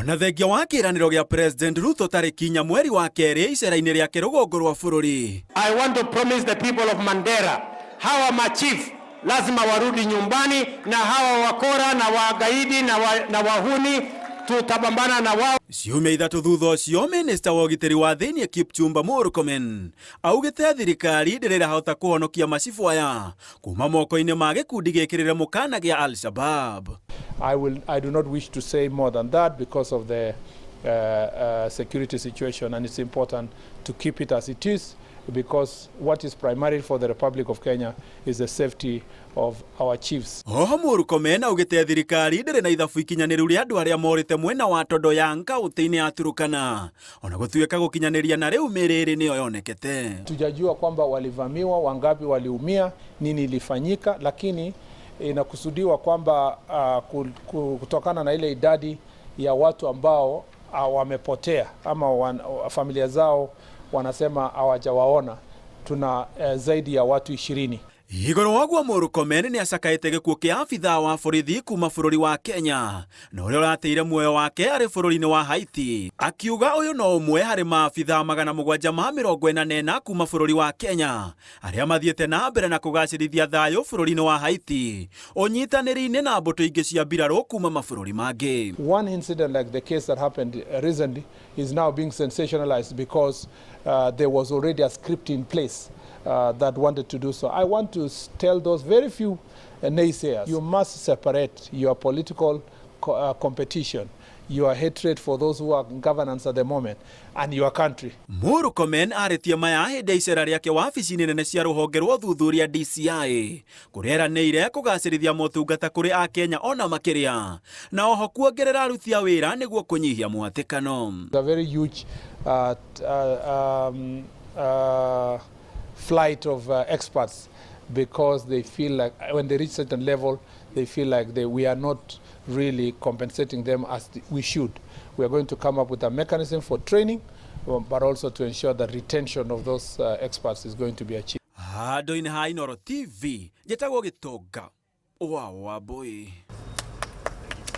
Ona thengia wa kĩranĩro gĩa President Ruto tarĩki 4 mweri wa kerĩ icera-inĩ rĩake rũgongo rwa bũrũri. I want to promise the people of Mandera, hawa machief lazima warudi nyumbani, na hawa wakora na wagaidi na wahuni tutapambana na wao. Ciumia 3 thutha ũcio, minista wa ũgitĩri wa thĩinĩ Kipchumba Murkomen augĩte thirikari ndĩrĩ ĩrahota kũhonokia macibũ aya kuma moko-inĩ ma gĩkundi gĩkĩrĩre mũkana gĩa Al-Shabaab. I do not wish to say more than that because of the security situation, and it's important to keep it as it is because what is primary for the Republic of Kenya is the safety of our chiefs. Oho Murkomen augĩte thirikari ndĩrĩ na ithabu ikinyanĩru rĩa andũ arĩa morĩte mwena wa Tondoyang kaunti-inĩ ya Turkana, ona gũtuĩka gũkinyanĩria na rĩu mĩĩrĩ ĩrĩ nĩyo yonekete. Tujajua kwamba walivamiwa, wangapi waliumia, nini ilifanyika, lakini inakusudiwa kwamba kutokana na ile idadi ya watu ambao wamepotea ama familia zao wanasema hawajawaona, tuna zaidi ya watu 20. Igũrũ waguo Murkomen nĩ acakaĩte gĩkuũ kĩa abithaa wa borithi kuma bũrũri wa Kenya na ũrĩa ũrateire muoyo wake arĩ bũrũri-inĩ wa Haiti, akiuga ũyũ no ũmwe harĩ maabithaa 744 kuma bũrũri wa Kenya arĩa mathiĩte na mbere na kũgacĩrithia thayũ bũrũri-inĩ wa Haiti ũnyitanĩri-inĩ na mbũtũ ingĩ cia mbirarũ kuma mabũrũri mangĩ. One incident like the case that happened recently is now being sensationalized because there was already a script in place that wanted to do so. I want to tell those very few naysayers, you must separate your political competition, your hatred for those who are in governance at the moment, and your country. Murkomen arĩtie maya hĩndĩ ya icera rĩake wabici-inĩ nene cia rũhonge rwa ũthuthuria DCI kũrĩa eranĩire kũgacĩrithia motungata kũrĩ akenya ona makĩria na oho kuongerera aruti a wĩra nĩguo kũnyihia mwatĩkano. A very huge flight of experts because they feel like when they reach certain level, they feel like we are not really compensating them as we should. We are going to come up with a mechanism for training, but also to ensure that retention of those experts is going to be achieved. Handũ-inĩ ha Inooro TV, njĩtagwo Gĩtonga wa Wambui.